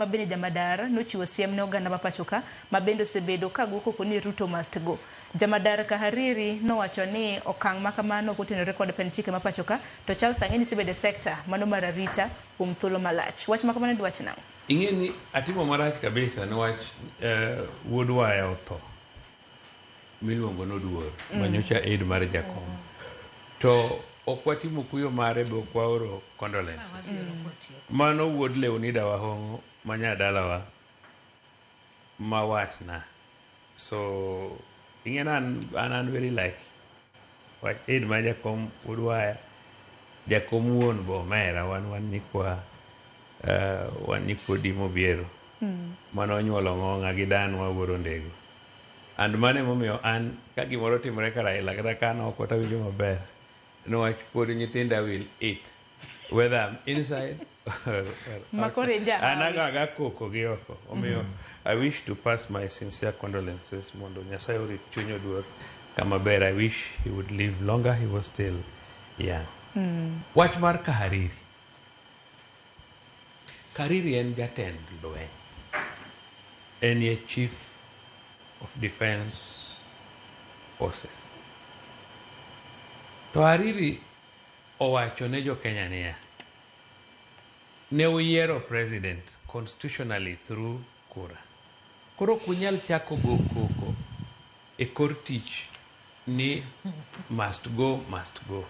Ma bende jamadar nochiwo siem ne oganda ma pachoka ma bende osebedo ka go koko ni Ruto must go. Jamadar Kahariri nowacho ni okang' ma kamano ok otenore kod pend chike ma pachoka to Charles ang'e ni isebedo e sekta mano mar arita kuom thuolo malach. Wach ma kamano dwach nang'o? Ing'e ni atimo marach kabisa niwach wuod waya otho miluongo ni Oduor manyocha aide mar jakom. To ok watimo kuyo mare be ok waoro condolences. Mano wuod Leonida Wahong'o ma nyadalawa ma watna. So ing'e ni an very like wach aide mar jakom wuod waya jakom wuon bo omera wan nyikwa wan nyikwa Odimo Obiero mane onyuolo Ng'ong'a gi danwa wuor Ondego. And mano emomiyo an ka gimoro timore ka Raila kata ka an oko tawinjo maber niwach pod nyithinda will eat whether I'm inside or Makoro in outside. An jahawi. ago aga koko gi oko. Omiyo I wish to pass my sincere condolences mondo Nyasaye orit chuny Oduor kama ber. I wish he would live longer. He was still young. Wach mar Kahariri. Kariri en jatend lweny. En ye chief of defense forces. To Hariri owacho ne jo Kenya niya, ne uyiero president constitutionally through kura. Koro ok unyal chako go koko e kor tich ni must go, must go.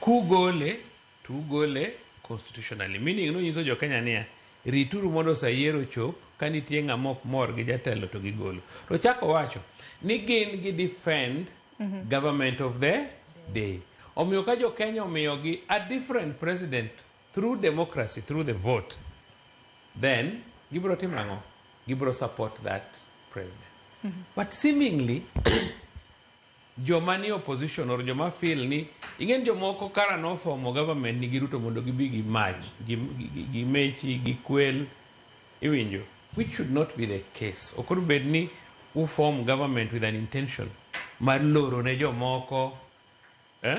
Kugole to ugole constitutionally. Meaning nonyiso jo Kenya niya, rituru mondo sa yiero chop, ka nitie ng'ama ok mor gi jatelo to gigolo. To chako wacho ni gin gi defend government of the day. Omiyo ka jo Kenya omiyogi a different president through democracy, through the vote, then gibiro timo ang'o? Gibiro support that president. But seemingly, joma ni opposition or joma feel ni ing'en jomoko kara nofomo government nigi Ruto mondo gibi gi mach gi mechi gi kwel iwinjo, which should not be the case. Ok onego bed ni u form government with an intention mar loro ne jomoko, eh?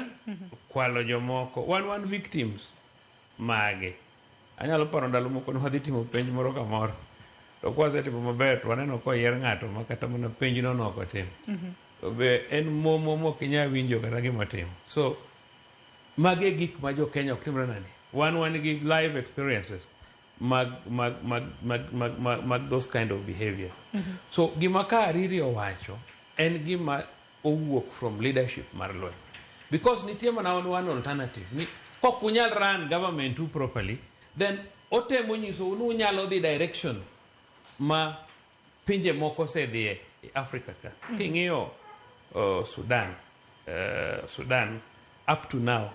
Kwalo jomoko. Wan victims mage. Anyalo paro ndalo moko ne wadhi timo penj moro kamoro, to kwasetimo maber to waneno koyier ng'ato ma kata mana penj no nok otimo. To be en momo mok inyal winjo kata gima otimo. So magi e gik ma jo Kenya ok timre nade. Wan gi live experiences mag those kind of behavior. So gima ka Hariri owacho en gima owuok from leadership mar lweny. Because nitie mana one alternative ni kok unyal run government u properly, then otemo nyisou ni unyalo dhi direction ma pinje moko osedhiye e Africa ka. King'iyo Sudan up to now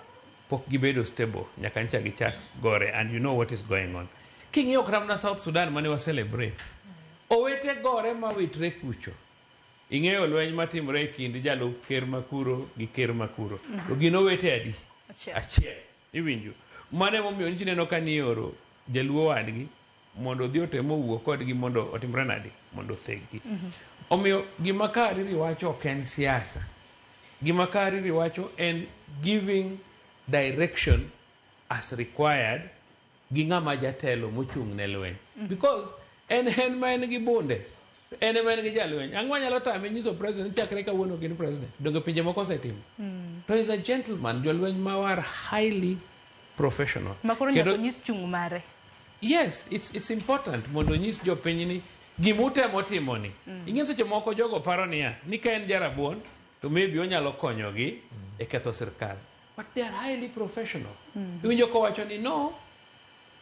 pok gibedo stable nyaka ncha gichak gore, and you know what is going on. King'iyo kata mana South Sudan mane wa celebrate, owete gore mawitre kucho. Ing'eyo lweny matimore e kind jalup ker makuro gi ker makuro. To gin owete adi? Achiel. Achiel. Iwinjo. Mano emomiyo nyichi neno ka nioro jaluo wadgi mondo odhi otem owuo kodgi mondo otimre nade? Mondo otheggi. Omiyo gima Kahariri wacho ok en siasa. Gima Kahariri wacho en giving direction as required gi ng'ama jatelo mochung' ne lweny. Because en ma en gi bunde, en ema en gi jalweny. Ang'o nyalo tame nyiso president chakre kawuono gin president? Donge pinje moko osetimo? To is a gentleman, jolweny ma are highly professional. Ma koro nyaka onyis chung' mare. Yes, it's important mondo onyis jopiny ni gimutemo timo ni. Ing'e seche moko jogo paro niya, ni ka en jarabuon to maybe onyalo konyogi e ketho sirkal. But they are highly professional. Iwinjo kowacho ni no,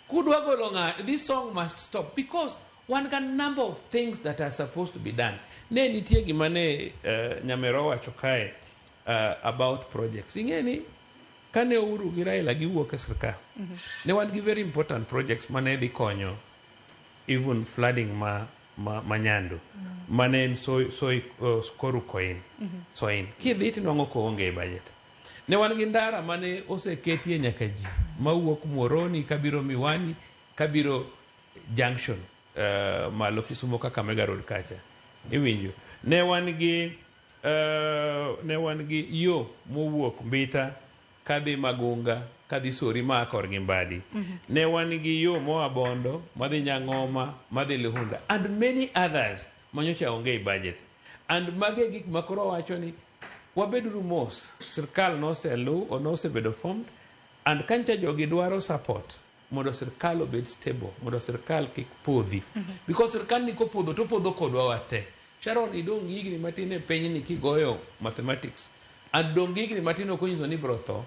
kudwa golo ng'a, this song must stop because wan ga number of things that are supposed to be done. Ne nitie gima ne Nyamero owacho kae about projects. Ing'e ni kane Uhuru gi Raila giwuok e sirkal, ne wan gi very important projects mane dhi konyo even flooding ma Nyando, mane en Koru Koin. Soin. Kidhi tinwang'o koonge e budget. Ne wan gi ndara mane oseketie nyaka ji mawuok Muhoroni kabiro Miwani kabiro junction malo Kisumo Kakamega Road kacha. Iwinjo. Ne wan gi yo mowuok Mbita kadhi Magunga kadhi Sori maa korgi Mbadi. Ne wan gi yo moa Bondo madhi Nyang'oma madhi Luhunda and many others manyocha onge e budget. And magi e gik ma koro wacho ni wabeduru mos. Sirkal noselu nosebedo formed and kancha jogi dwaro support mondo sirkal obed stable, mondo sirkal kik podhi. Because sirkal ni kopodho to opodho kodwa wate. Sharon, idong' gi higni matin e pinyni kigoyo mathematics. And dong' gi higni matin ok onyiso ni ibiro tho.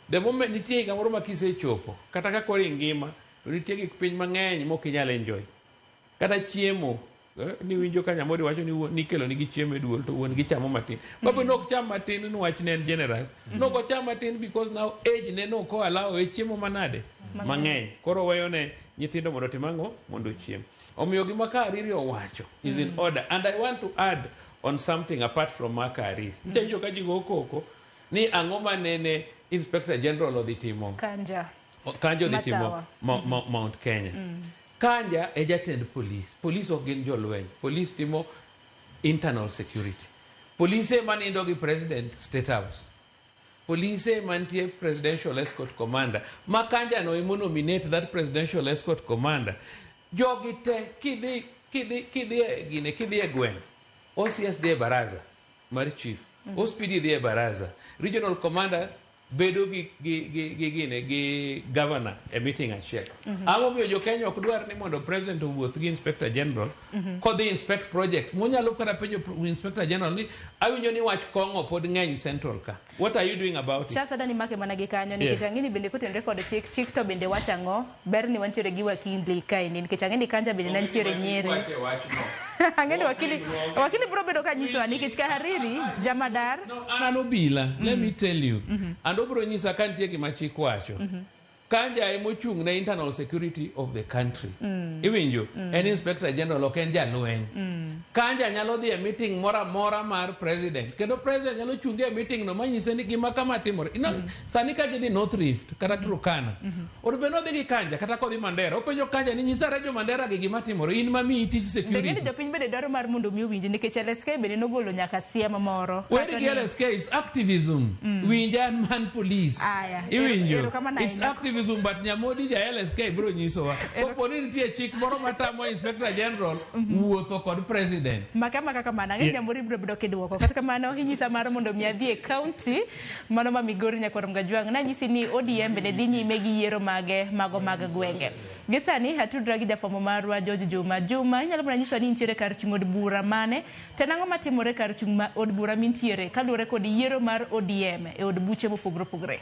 The moment nitie higa moro ma kisechopo, kata ka koro ingima, to nitie gik piny mang'eny mok inyal enjoy. Kata chiemo, niwinjo ka Nyamori wacho ni nikelo nigi chiemo e duol to wuon gi chamo matin. Babu nok cham matin niwach ne en generous. Nok ocham matin because now age ne nok o allow e chiemo manade? Mang'eny. Koro weyo ne nyithindo mondo otim ang'o? Mondo ochiem. Omiyo gima Kahariri owacho is in order. And I want to add on something apart from ma Kahariri. Nitie ka ji go koko ni ang'o manene Inspector General odhi timo Kanja. Kanja odhi timo Masawa. Mount Kenya. Kanja e jatend polis. Polis ok gin jolweny. Polis timo internal security. Polise manindo gi president State House. Polise mantie presidential escort commander. Ma Kanja no emo nominate that presidential escort commander. Jogi te kidhi e gine kidhi e gweng'. OCS dhi e baraza mar chief. OSPD dhi e baraza. Regional commander bedo gi gine gi governor e meeting achiel. Ang'o momiyo jo Kenya ok dwar ni mondo president owuoth gi inspector general kodhi inspect projects monyalo kata penjo inspector general ni awinjo ni wach kong'o pod ng'eny central ka. What are you doing about it? Charles adani make mana gi kanyo nikech ang'e ni bende kotenore kod chik, chik to bende wacho ang'o? Ber ni wantiere gi wakili kaendi nikech ang'e ni Kanja bende nantiere Nyeri. Ang'e ni wakili biro bedo ka nyisowa nikech Kahariri jamadar No, an an obila, let me tell you. And obiro nyisa ka nitie gima chik wacho. Kanja emochung' ne internal security of the country. Iwinjo? En inspector general ok en jalweny. Kanja nyalo dhi e meeting moro amora mar president. Kendo president nyalo chunge e meeting no manyise ni gima kama timore. Sani ka gidhi North Rift kata Turkana. Onego bed ni odhi gi Kanja kata kodhi Mandera. Openjo Kanja ni nyisa jo Mandera gi gima timore. In mamiyi tij Bende security. ni jopiny bende dwaro mar mondo mi owinji nikech LSK bende nogolo nyaka siem moro. Weri Kacho gi ni- LSK is activism. Winja an man police. Aya, Iwinjo? erokamano It's ahinya. activism but Nyamodi ja LSK biro nyisowa. Kapo ni nitie chik moro matamo Inspector General wuotho kod president. Maka maka kamano, ang'e Nyamori biro bedo kiduoko. Kata kamano, inyisa mar mondo mi adhi e county mano ma Migori nyakwar Mgajwang'. Nanyisi ni ODM bende dhi nyime gi yiero mage mago mag gwenge. Gi sani atudra gi jafwambo marwa George Juma. Juma, inyalo mana nyisowa ni intiere kar chung' od bura mane? To en ang'o matimore kar chung' od bura mintiere kaluwore kod yiero mar ODM e od buche mopogore opogore?